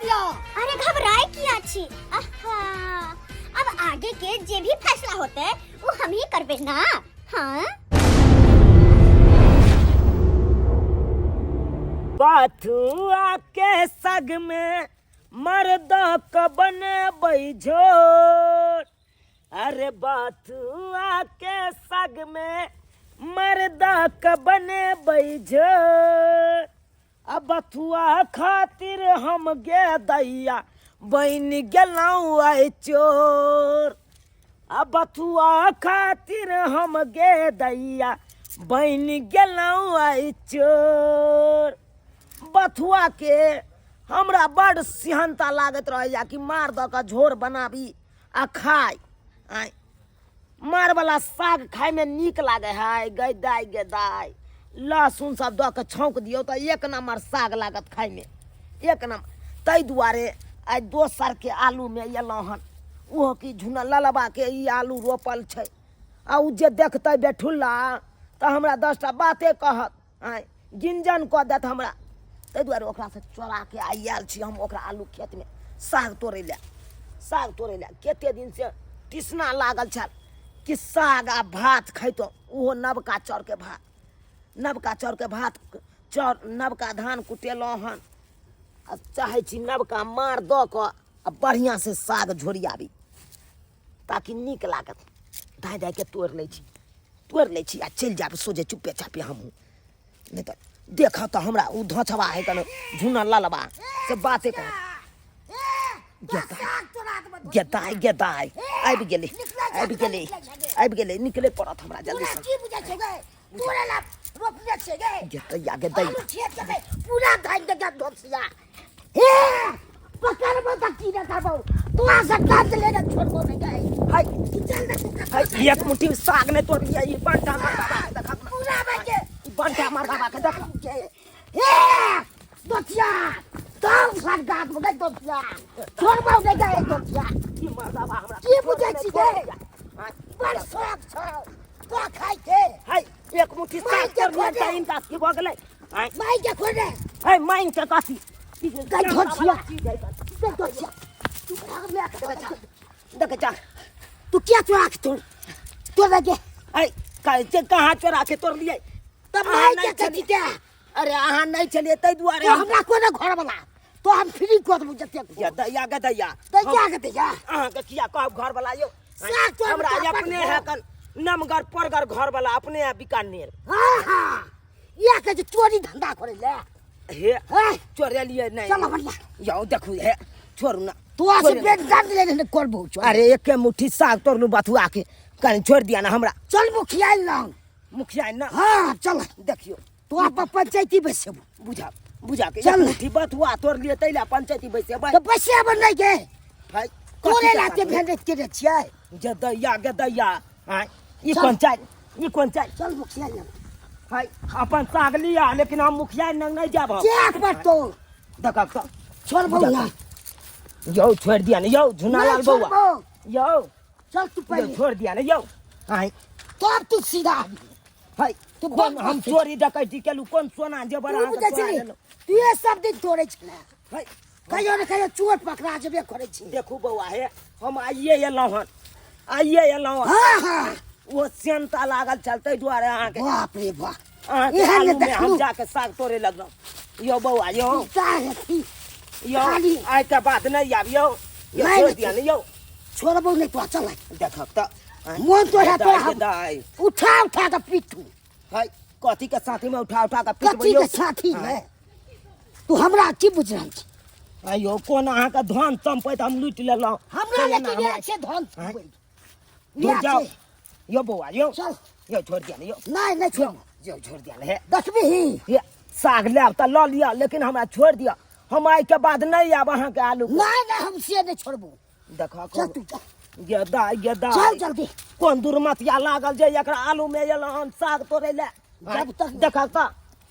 लिअ। अरे घबराए किया छी? आहा, अब आगे के जे भी फैसला होते वो हम ही करबे ना। हाँ। बथुआ के सग में मर्द क बने झोर। अरे बथुआ के सग में मर्द क बने झोर। अब बथुआ खातिर हम गे दैया बन गेलहुँ आइ चोर। अब बथुआ खातिर हम गे दैया बन गेलहुँ आइ चोर। बथुआ के हमरा बड़ सिहनता लागैत रहैया कि मार दऽ कऽ झोर बनाबी आ खाइ। आँय मारवला साग खाइमे नीक लागै है गै दाइ गे दाइ। लहसुन सब दऽ कऽ छौंक दियौ तऽ एक नम्बर साग लागत खाइमे, एक नम्बर। ताहि दुआरे आइ दोसरके आलूमे एलहुँ हन, ओहो की झुना ललबाके ई आलू रोपल छै। आ ओ जे देखतै बेठुल्ला तऽ हमरा 10टा बाते कहत, आँय गिंजन कऽ देत हमरा। ताहि दुआरे ओकरासँ चोराके आइ आयल छी हम ओकरा आलू खेतमे साग तोड़ै लए। साग तोड़ै लए कते दिनसँ तिसना लागल छल कि साग आ भात खैतहुँ, ओहो नवका चाउरके भात। नवका चाउरके भात चाउर नवका धान कुटेलहुँ हन आ चाहै छी नवका मार दऽ कऽ आ बढ़िआँसँ साग झोरियाबी ताकि नीक लागत। धाँइ धाँइके तोड़ि लै छी, तोड़ि लै छी आ चलि जायब सोझे चुप्पे चापे हमहूँ, नहि तऽ देखत तऽ हमरा ओ धोछबा है कन झुना ललबा से बाते कहत। गेदाइ गेदाइ आबि गेलै आबि गेलै आबि गेलै, निकले पड़त हमरा जल्दी से। की बुझै छै गे? तोरे ला रोपने छै गे। गेदैया गेदैया आलू खेत के पूरा धान के जब धोसिया। हे पकड़बो त की न करबो, तोरा से काज लेने छोड़बो नहीं गे। हाय तू चल ना, तू हाय, एक मुट्ठी साग नहीं तोड़लियै, ई बंटा मरदाबा के देखत ना। पूरा बजे ई बंटा मरदाबा के देख। हे दोसिया, तब साग गात में गई दोसिया, छोड़बो नहीं गे दोसिया। ई मरदाबा हमरा की बुझै छी गे? हाय। बड़ शौक छौ तो खाइ के। हाय, एक मुट्ठी साग माइ के तोड़लियै खोजे। तऽ इनका की भऽ गेलै? हाय। माइ के खोजे। हाय, माइन के कथी? गई धोसिया। गई धोसिया। तू भाग में आके देख जा, देख जा। तू क्या चोरा के तोड़? तोड़ दे। हाय, कहै कहाँ चोरा के तोड़लियै? तब अहाँ माइ नहि के कथी छलियै। के? अरे अहाँ नहि छलियै ताहि दुआरे तो हम हमरा कोनो घर वाला तो हम फ्री कऽ देबौ जतेक। दैया गे दैया। दैया गे दैया। अहाँके किया कहब घर वाला यौ? साग तोड़ हमरा के अपन अपने घर। है कन नमगर परगर घर वाला अपने है बीकानेर। हाँ हाँ, इएह कहै छै चोरी धंधा करै ले। हे हे चोरेलियै नहि। चल बढ़िया। यौ देखू हे छोड़ू ना। तोरा से छोड़े पेट दर्द ले ने करबो चोरी। अरे एके मुट्ठी साग तोड़लू बथुआ के, कनि छोड़ि दिया ना हमरा। चल मुखिया लग। मुखिया ना? हाँ चल। देखियौ तो आप पंचायती बैसेबो। बुझा बुझा के चल। एक मुट्ठी बथुआ तोड़लियै ताहि लए पंचायती बैसेबै। तऽ बैसेबो नहि गे। भाइ, तोरे कथी के लाते साथ? भेंट केने छियै। गदैया गदैया। आँय, ई चल। कोन चाय? ई कोन चाय? चल मुखिया लग। हाय, अपन साग लिया, लेकिन हम मुखिया लग नहि जायब हम। चेक पर तो। देखक तऽ। छोड़बो ना। यौ छोड़ि दिया ने यौ झुनालाल नहि बौआ। छोड़बो। यौ। चल तू यौ, पहिले। छोड़ दिया ने यौ। आँय। तब तू सीधा आबी। हाय, तू कोन बड़ हम मस्त चोरी डकैती केलहुँ, कोन सोना जेवर तू अहाँके बुझै चोरा छली? लेलहुँ? तू ये सब दिन तोड़ै छले। हाय। कहियो ने कहियो चोर पकड़ा जेबे करै छी। देखू बौआ हे, हम आइए एलहुँ हन, आइए एलहुँ हन। हाँ, हाँ। ओ सेंता लागल छल ताहि दुआरे अहाँके। बाप रे बाप। अहाँके एहन ने आलूमे हम देखलहुँ। जाके साग तोड़े लगलहुँ। यौ बौआ यौ। पिता हेती। यौ, खाली। आइके बाद नहि आब यौ। यौ, नहि छोड़ि नहि दिअ ने यौ। छोड़बो नहि तोरा, चल। देखक तऽ। मोन तो है तोरा दाइ, हम दाइ। उठा उठा के पीटू। हाय, कथी के साथी में उठा उठा के पीटबै कथी यौ? के साथी में? तू हमरा की बुझ रहल छी? आइयो कोन अहाँके धन सम्पति हम लूटि लेलहुँ? हमरा से लेकिन एना इएह हमरा- छै धन आँय? सम्पति। दूर इएह जाओ। छै। यौ बौआ यौ। चल। यौ छोड़ि दिअ ने यौ। नहि, नहि छोड़ब। यौ छोड़ि दिअ ने हे। देखबिही? हे, साग लेब तऽ लऽ लिअ, लेकिन हमरा छोड़ि दिअ। हम आइके बाद नहि आयब अहाँके आलू के। नहि, नहि, हम से नहि छोड़बो। देखऽ चल तू चल। गेदा, गेदा। चल जल्दी। कोन दुर्मतिया लागल जे एकरा आलू में एलहुँ हन साग तोड़ै लए? जब तक देखऽ तऽ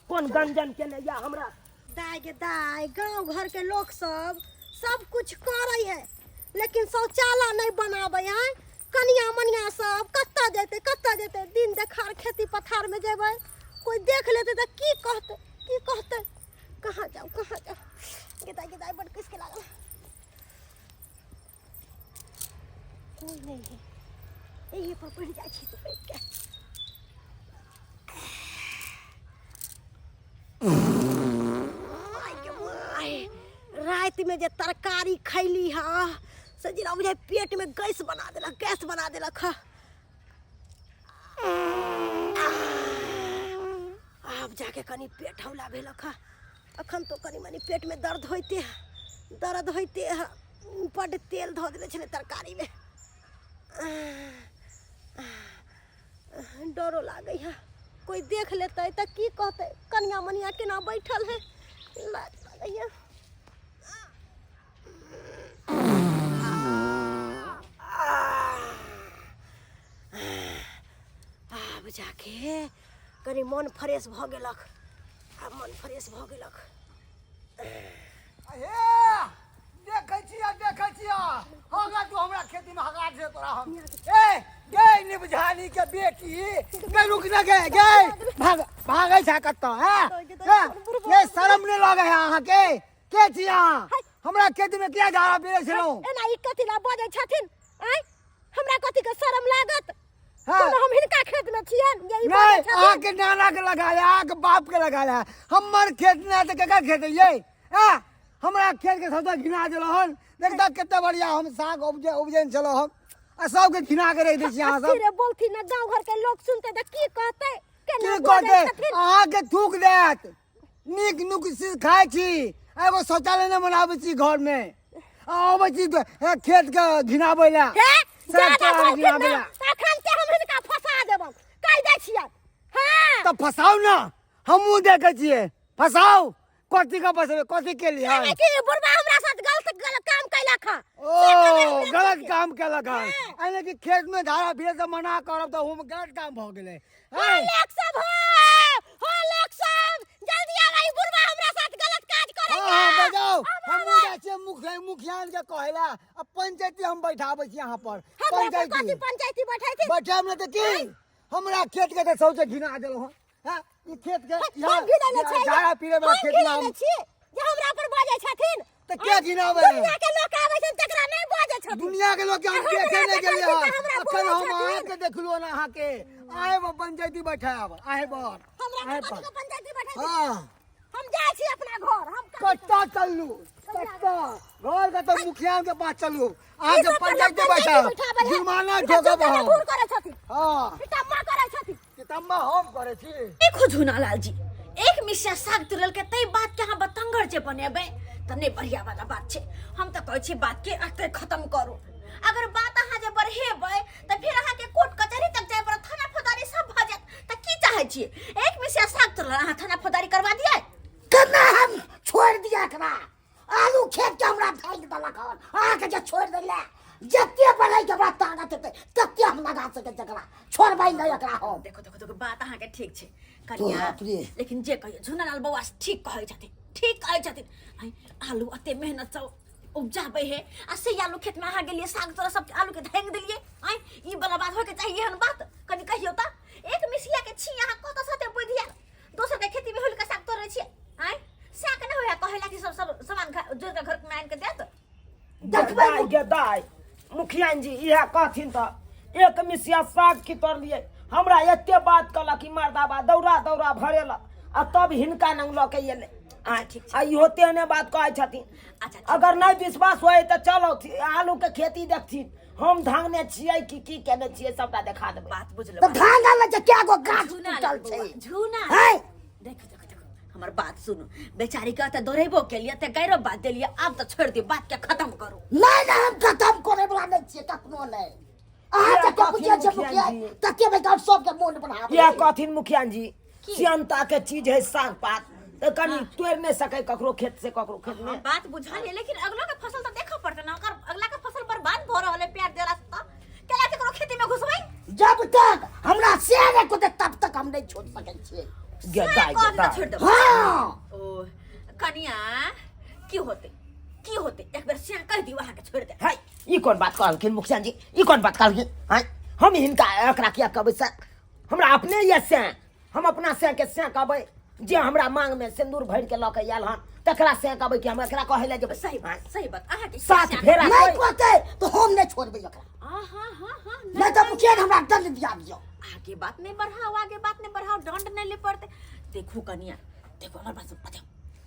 कोन गंजन केने या हमरा। दाय गे दाय, गाँव घर के लोग सब सब कुछ करे है, लेकिन शौचालय नहीं बनाबे है। कनिया मनिया सब कतऽ जेतै, कतऽ जेतै? दिन देखार खेती पथार में जेबै, कोई देख लेतै तऽ की कहतै, की कहतै? कहाँ जाउ, कहाँ जाउ? गे दाइ, गे दाइ, बड कसके लागल। कोई नहीं है, एही पर पड़ि जाइ छी तऽ बैठ के। आइ के माय, रातिमे जे तरकारी खैली हँ से जेना बुझाइ पेटमे गैस बना देलक, गैस बना देलक हँ। आब जाके कनि पेट हौला भेलक हँ। अखन तो कनि मनि पेटमे दर्द होइते है, दर्द होइते है। बड्ड तेल धऽ देने छलै तरकारीमे। डरो लागै है, कोइ देख लेतै तऽ की कहतै, कनिया मनिया केना बैठल है। लाज लागैया। आब जाके कनि मन फ्रेश भऽ गेलक, आब मन फ्रेश भऽ गेलक। हे, देखै छियै, देखै छियै, हगा तू हमरा खेती में हगा दे तोरा हम। ए गे निबझानी के बेटी गे, रुक ना गे, गे भाग, भागै छै कतऽ? हैं हैं, ये शरम नहीं लगे है अहाँ के? के छी अहाँ? हमरा खेती में किया झाड़ा पीरै छलहुँ? एना ई कथी ला बजै छथिन? आँय, हमरा कथी के शरम लागत? हाँ। कोनो हम हिनका खेत में छियन जे ई नहीं, बजै छथिन? अहाँ के नाना के लगाया, अहाँ के बाप के लगाया, हमर खेत नहीं तऽ केकर खेत है ये? हाँ? हमरा खेत के सबटा घिना देलहुँ हन। देख तऽ कते बढ़िया हम साग उपजेने छलहुँ हम, आ सबके घिना के रखि दै छी अहाँ सब। अस्थिरे बोलथिन ना, गाँव घर के लोग सुनते तऽ की कहतै? केना की बजै कहतै? छथिन? अहाँ के थूक देत। नीक नुक चीज खाइ छी, एगो शौचालय नहि बनाबै छी घर में, आ अबै छी तऽ, हे, खेत के घिनाबै लए। हे, सब ज्यादा तोरा बोलथिन घिनाबै ना, लए। तखन ते हम हिनका फंसा देबनि, कहि दै छियनि। हाँ। तऽ फसाउ ने, हमहूँ देखै छियै, फसाउ। कथी के फसेबै, कथी के लिए? कहै कि बुढ़बा हमरा साथ गलत गलत काम कैलक हँ। ओ गलत काम केलक हन, यानी कि खेत में धारा भीड़ से मना करब तऽ हम गलत काम भऽ गेलै। हो लोक सब, हो हो लोक सब, जल्दी आवा, ई बुढ़बा हमरा साथ गलत काज करैया। हाँ, हाँ, बजाओ। आब हमहूँ आब। जाइ छियै मुखियान के कहै लए, आ पंचायती हम बैठाबै छी यहाँ पर। हमरा पर पंचायती कथी पंचायती बैठैथिन? बैठायब नहि तऽ की? हमरा खेत के तऽ सबसे घिना देलहुँ हन। हाँ, ई खेत के हम यहाँ घिनैले छियै, झाड़ा पीरे वाला हम खेत घिनैले हम छी जे हमरा पर बजै छथिन। तऽ के घिनाबै? दुनिया के लोक आबै छथिन तकरा नहि बजै छथिन। दुनिया के लोक के हम हमरा देखे नहि देखै गेलियै छी हन। तऽ हमरा अखन बोलै हम छथिन। अहाँके देखलहुँ हन, अहाँके आए पंचायती बैठायब आहे पर, हमरा आहे कथी पर। के पंचायती बैठैथिन? हाँ। हम जाइ छी अपना घर, हम कतऽ चलू? कतऽ घर के तऽ मुखिया के पास चलू, अहाँके ई सब पर पंचायती लोक बैठायब, बैठाबै है। जुर्माना ई सब ठोकब झूठे हम। झूठ करै छथिन। हाँ। पिताम्मा करै छथिन। पिताम्मा हम करै छी। देखो झूनालाल जी, एक मिसिया साग तुरल के तई बात के अहाँ बतंगड़ जे बनेबै तऽ नहि बढ़िया वाला बात छै। हम तऽ कहै छी बात के अतै खत्म करू। अगर बात अहाँ जे बढ़ेबै तऽ फेर अहाँ के कोर्ट कचहरी तक जाय पड़त, थाना फौजदारी सब भऽ जायत। तऽ की चाहै छियै? एक मिसिया साग तुरल अहाँ थाना फौजदारी करवा दियै? केना हम छोड़ि दिया एकरा? आलू खेत के हमरा झाँकि देलक हन। अहाँके जे छोड़ि देले, जते बढ़ै के हमरा ताकत हेतै तते हम लगा सकै छी, एकरा छोड़बै नहि एकरा हम। देखो देखो देखो, बात अहाँके ठीक छै कनिया, बाप रे। लेकिन जे कहियो झुनालाल बौआ से ठीक कहै छथिन, ठीक कहै छथिन। आँय, आलू अते मेहनत से उपजाबै है आ से आलू खेत में अहाँ गेलियै साग तोरा सब आलू के धांगि देलियै। आँय, ई वाला बात होइके चाहिए एहन बात कनि कहियौ तऽ। एक मिसिया के छी अहाँ, कतऽ सते बुद्धि दोसर के खेती में होल के साग तोड़ै छियै? आँय, साग नहि होया कहै कि सब सब सामान जोड़ के घर में आनि के देत। देखबै दाइ गे दाइ, मुखिया जी इएह कहथिन तऽ एक मिसिया साग की तोड़लियै, हमरा एते बात कहलक कि मर्दाबा दौड़ा दौड़ा भरेलक आ तब हिनका नंग लऽ के एलै। अच्छा, ठीक छै। आ इहो तेहने बात कहै छथिन। अच्छा, ठीक। अगर नहि विश्वास होय तऽ चलो आलू के खेती देखथिन, हम धांगने छियै कि की केने छियै सबटा देखा देबै। बात बुझलहुँ। तऽ धांगल नहि छै, कए गो गाछ झूना टूटल बौआ, छै। झूना। हैं? देखो देखो देखो, हमर बात सुनू। बेचारी के तऽ दौड़ेबो केलियै तऽ गैरो बात देलियै, आब तऽ छोड़ि दियौ बात के, खत्म करू। नहि नहि, हम खत्म करे वाला नहि छियै कखनो नहि। अहाँ इएह जते कहथिन बुझियै छियै मुखिया मुखिया जी। तते बड़का हम सबके मोन बनाबै इएह छी। कहथिन मुखिया जी, सियनता के चीज है साग पात, तऽ कनि तोड़ि नहि सकै ककरो खेत से ककरो खेत में। हम बात बुझलियै, लेकिन अगलो के फसल तऽ देखऽ पड़तै ने। अगर अगला के फसल बर्बाद भऽ रहल है प्यार देला से तऽ केला केकरो खेती में घुसबै? जब तक हमरा से नहि कोते तब तक हम नहि छोड़ सकै छियै। गे दाइ, गे कहब तऽ दाइ। छोड़ि देबै? हाँ। ओ कनिया, की होतै, की होतै? एक बेर सिया कहि दियौ, अहाँके छोड़ि देब। है, ई कोन बात कहलखिन मुखिया जी, ई कोन बात कहलखिन? हैं, हम हिनका एकरा किया कहबै से? हमरा अपने ये से हम अपना से के से कहबै जे हमरा मांग में सिंदूर भरि के लऽ के आयल हन, तकरा से कहबै कि हम एकरा कहै लए जेबै। सही बात, सही बात। अहाँके सात फेरा नहि कोइ- कहतै तऽ हम नहि छोड़बै एकरा। हाँ हाँ हाँ हाँ। नहि तऽ मुखिया हमरा दंड दिया दियौ। आगे बात नहीं बढ़ाओ, आगे बात नहीं बढ़ाओ, दंड नहीं ले पड़ते। देखो कनिया, देखो हमर बात सुन, बताओ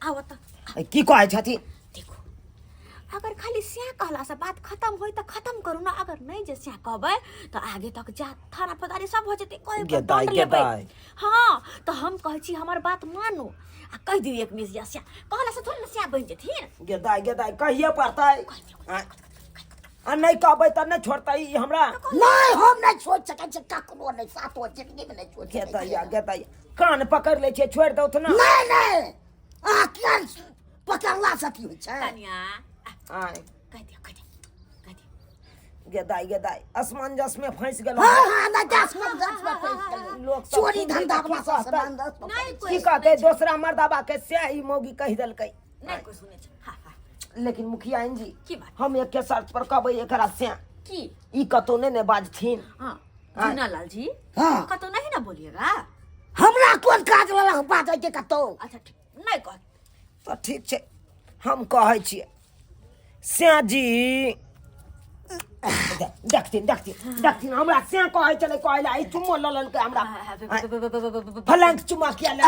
आओ त। ए, की कहै छथिन? देखो, अगर खाली स्या कहला से बात खत्म होई त खत्म करू ना, अगर नहीं जे स्या कहबै त आगे तक जा थाना फौजदारी सब हो जेतै, कोई गे दंड दाइ, गे लेबै। दाइ। हाँ, त हम कहै छी हमर बात मानू आ कहि दियौ एक मिसिया स्या कहला से थोड़ी ना स्या बनि जेथिन। गे दाइ, गे दाइ, कहिए पड़तै। आँय? आ नहि कहबै तऽ नहि छोड़तै ई हमरा। नहि, हम नहि छोड़ि सकै छी ककरो नहि, सातो जिंदगी में नहि छोड़ि गे सकै दैया, छियै। गे दैया, कान पकड़ि लै छियै, छोड़ि दौथ ना। नहि नहि, अहाँ किया पकड़ला से अथी होइ छै? कनिया, आँय? कहि दियौ, कहि दियौ, कहि दियौ। गे दाइ, गे दाइ, असमंजस में फंसि गेलहुँ। हाँ हाँ, नहि दस में दस में फंसि गेलै। लोक सब चोरी सुनतै धंधा तऽ वाला की सब कहतै? सामान दस में नहि फंसि कोइ की कहतै? दोसरा मर्दाबा के से ई मौगी कहि देलकै। नहि कोइ सुनै छै। हाँ हाँ। लेकिन मुखिया जी, की बात? हम एक के शर्त पर कहबै एकरा से। की? ई कतौ नहि ने बाजथिन। हाँ, झूना लाल जी। हाँ। कतौ नहीं ना बोलिएगा। हमरा कोन काज वाला बाजै के कतौ? अच्छा ठीक, नहीं कह। तऽ ठीक छै, हम कहै छियै श्या जी, देखथिन देखथिन देखथिन, हमरा से कहै छलै कहै लए, ई चुम्मो लऽ लेलकै हमरा, फलंक चुम्मा किया ले?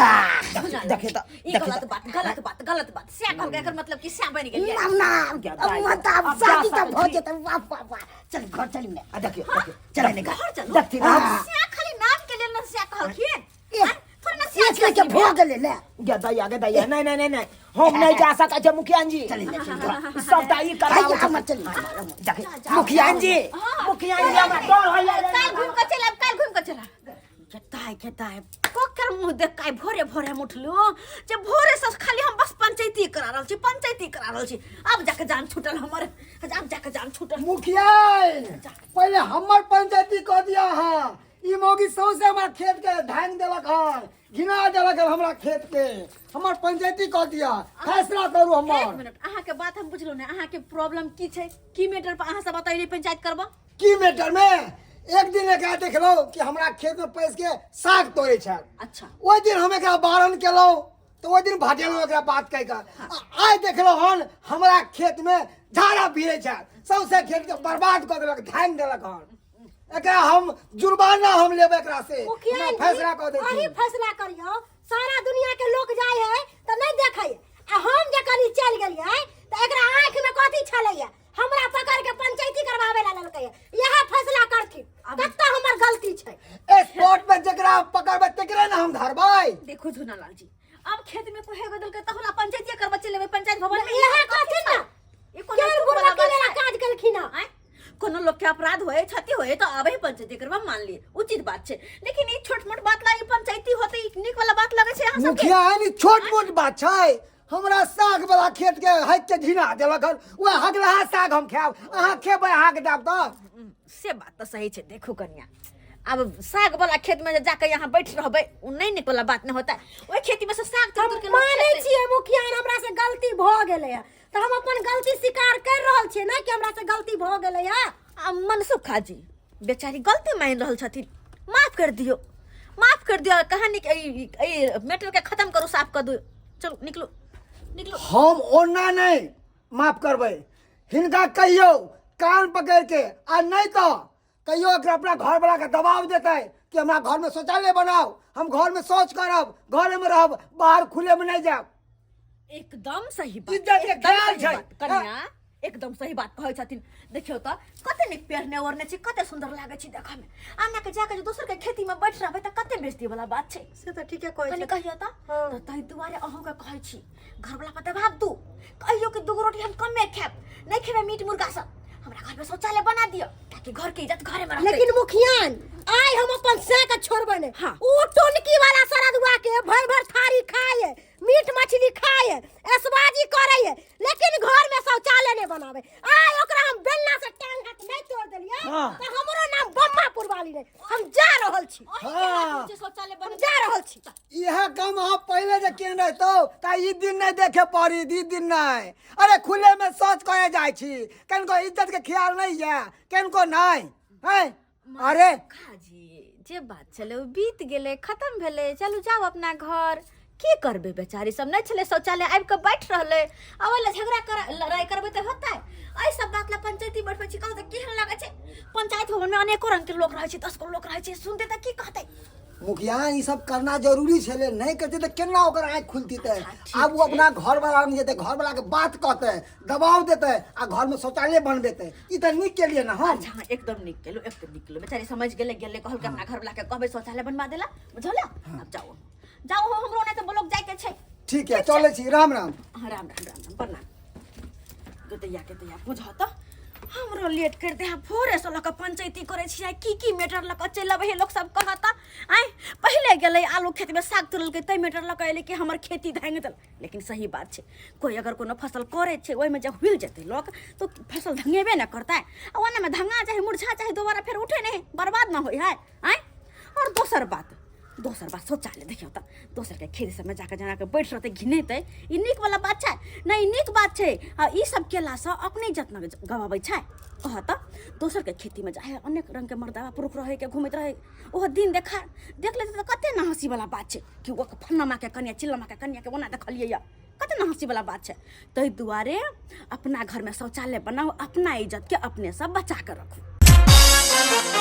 देखिए तऽ ई देखिए गलत तऽ। बात, गलत बात, गलत बात। स्या कहलकै, एकर मतलब कि स्या बनि गेलियै। ना ना। क्या अब दाइ, मत आब अब जा शादी तऽ सकै भऽ छी। जेतै। वाह वाह वाह, चल घर चलू ने। आ देखियौ, देखियौ। चल ने घर। घर चलू। देखथिन हम। स्या खाली नाम के लेल न स्या कहलखिन। ए, आँय, थोड़े ना स्या एक लेके भऽ गेलै ले। गे दैया, गे दैया, नहि नहि नहि नहि, हम नहि जा सकै छियै मुखिया जी। चल ने, चल घर। सबटा ई कराबै भैया छै। हमर चलू। देखियौ मुखिया जी, मुखिया जी, हमरा डर होइया। काल्हि घुमि कऽ चलि आयब, काल्हि घुमि कऽ चलि आयब। गेताय गेताय, ककर मुँह देख के आइ भोरे भोरे हम उठलहुँ जे भोरे से खाली हम बस पंचायती करा रहल छी, पंचायती करा रहल छी। आब जाके जान छूटल हमर, आब जाके जान छूटल। मुखिया, पहिले हमर पंचायती कऽ दिया। अहाँ ई मौगी सौंसे हमरा खेत के धांग देलक हन, घिना देलक हन हमरा खेत के। हमर पंचायती कऽ दिया, फैसला करू एक हमर। मिनट, अहाँके बात हम बुझलहुँ ने। अहाँके प्रॉब्लम की छै? की मैटर पर अहाँ सब बतैली पंचायत करबो? की मैटर में, एक दिन एकरा देखलहुँ कि हमरा खेत में पैस के साग तोड़े छल। अच्छा। ओहि दिन हम एकरा बारन केलहुँ तऽ ओहि दिन भटेलहुँ एकरा बात कहि कऽ। आ आइ देखलहुँ हन हमरा खेत में झाड़ा भिड़ै छल, सौंसे खेत के बर्बाद कऽ देलक, धानि देलक हन। एकरा हम जुर्माना हम लेबै एकरा से। मुखिया हमरा जी, फैसला कऽ दै अहीं छी। फैसला करियौ। सारा दुनिया के लोक जाय है तऽ नहि देखै है, आ हम जे कनी चलि गेलियै तऽ एकरा आँखि में कथी छलैया? हमरा पकड़ के पंचायती करवावे ला लेलकै है। इएह फैसला करथिन, कत्ता हमर गलती छै? स्पॉट पे जकरा पकड़बै तकरे ने हम धरबै। देखो झूना लाल जी, अब खेत में कोहे गदल के तहुला पंचायती करबा चलेबै पंचायत भवन में। इएह कहथिन ने। ई कोनो केहन चुप वाला बुढ़बा बात वाला छै? काज केलखिन हँ? आँय? कोनो लोग के अपराध होए, क्षति होए तो आबे ही पंचायती करबा, मान लिए उचित बात छै, लेकिन ई छोट मोट बात ला ई पंचायती होते, ई नीक वाला बात लगे छै अहाँ सबके? मुखिया, ई छोट मोट बात छै? हमरा साग वाला खेत के हक के घिना देलक हन। वएह हगलहा साग हम खायब, अहाँ खेबै? अहाँके देब तऽ। से बात तऽ सही छै। देखू कनिया, अब साग वाला खेत में जे जाके यहाँ बैठ रहबै, उ नहीं नीक वाला बात नहीं होता। ओहि खेती में से साग तोड़ हम तोड़ के लोग मानै खेतै। छियै मुखिया, हमरा से गलती भऽ गेलै है तऽ हम अपन गलती स्वीकार कर रहल छियै ने कि हमरा से गलती भऽ गेलै है। आ मनसुखा जी बेचारी गलती मान रहल छथिन, माफ कर दियौ, माफ कर दियौ। कहानी के ई मैटर के खत्म करू, साफ कर दियौ। चलू, निकलू निकलू। हम ओना नहि माफ करबै। हिनका कहियौ कान पकड़ के, आ नहि तऽ कहियो एकरा अपना घर वाला के दबाव देतै कि हमरा घर में शौचालय बनाओ, हम घर में शौच करब, घरे में रहब, बाहर खुले में नहीं जायब। एकदम सही बात। इज्जत के एकदम ख्याल सही छै। बात, कन्या, एकदम सही बात कहै छथिन। देखियौ तऽ कते नीक पहिरने ओढ़ने छी, कते सुंदर लागै छी देखऽ में। आना के जाके जे दोसर के खेती में बैठ रहबै तऽ कते बेइज्जती वाला बात छै। से तऽ ठीके कहै कनि छथिन। कहियौ तऽ। हाँ। तऽ ताहि दुआरे अहूँके कहै छी, घरवला पर दबाव दू, कहियौ कि दूगो रोटी हम कमे खायब, नहि खेबै मीट मुर्गा सब, हमरा घर में शौचालय बना दिअ, ताकि घर के इज्जत घरे में रहतै। लेकिन मुखियान, आइ हम अपन से के छोड़बै ने। हाँ। उ टोनकी वाला सरदुआ के भर भर थारी खाए, मीट मछली खाए, ऐशबाजी करे है, लेकिन घर में शौचालय नहीं बनावे। आइ ओकरा हम बेलना से टांग हाथ नहीं तोड़ देलियै हाँ। तऽ हमरो नाम बम्मापुर वाली नहीं। हम जा रहल छी। अहीं के हाथ में छै शौचालय हम बना जा रहल छी। इएह काम अहाँ पहिले जे केने रहितौ तऽ ई दिन नहि देखे पड़ी, ई दिन नहि। अरे, खुले में शौच करे जाइ छी, कनिको इज्जत के ख्याल नहीं ये कनिको नहीं है? अरे खाजी, जे बात छलै ओ बीत गेलै, खत्म भेलै। चलू, जाउ अपना घर। की करबै बेचारी सब नहि छलै शौचालय आबि कऽ बैठ रहलै आ ओहि लए झगड़ा कर लड़ाइ करबै तऽ होतै एहि सब बात लए पंचायती बैठबै छी कहू तऽ केहन लागै छै पंचायत भवनमे अनेको रंगके लोक रहै छै 10 गो लोक रहै छै सुनतै तऽ की कहतै मुखिया ई सब करना जरूरी छलै नहि करतै तऽ केना ओकर आँखि खुलती तऽ अच्छा, ठीक आब ओ अपना घर वाला लग जेतै घर वाला के बात कहतै दबाव देतै आ घर में शौचालय बनबेतै ई तऽ नीक केलियै ने हम अच्छा हाँ एकदम नीक केलहुँ एकदम नीक केलहुँ बेचारी समझ गेलै गेलै कहलकै अपना घर वाला के कहबै शौचालय बनवा देला बुझल आब जाओ जाओ हो हमरो नहि तऽ ब्लॉक जाइके छै ठीक है चलै छी राम राम हाँ राम राम राम राम प्रणाम गोतैया के तैया बुझ तऽ हमरो लेट कर दे भोरे से लऽ कऽ पंचायती करै छियै की की मैटर लऽ कऽ चलि अबै है लोक सब कहता आँय पहिले गेलै आलू खेतमे साग तोड़लकै तै मैटर लऽ कऽ एलै कि हमर खेती धांगि देल लेकिन सही बात छै कोइ अगर कोनो फसल करै छै ओहिमे जब हुलि जेतै लोक तऽ फसल धंगेबे ने करतै आ ओनामे धंगा चाहे मुरझा चाहे दोबारा फेर उठे नहि बर्बाद न होइ है आँय आओर दोसर बात दोसर बात शौचालय देखियौ तऽ दोसरके खेत सबमे जाकऽ जेनाके बैठ रहतै घिनेतै ई नीक वाला बात छै नहि ई नीक बात छै आ ई सब केलासँ अपने इज्जत ने गवाबै छै कह तऽ दोसरके खेतीमे जाइ है अनेक रङ्गके मर्दाबा पुरुष रहैके घुमैत रहै ओहो दिन देखा देख लेतै तऽ कते ने हँसीवला बात छै कि ओ फन्नामाके कनिया चिल्लामाके कनियाके ओना देखलियै यऽ कते ने हँसीवला बात छै ताहि दुआरे अपना घरमे शौचालय बनाउ अपना इज्जतके अपने सब बचा कऽ रखू।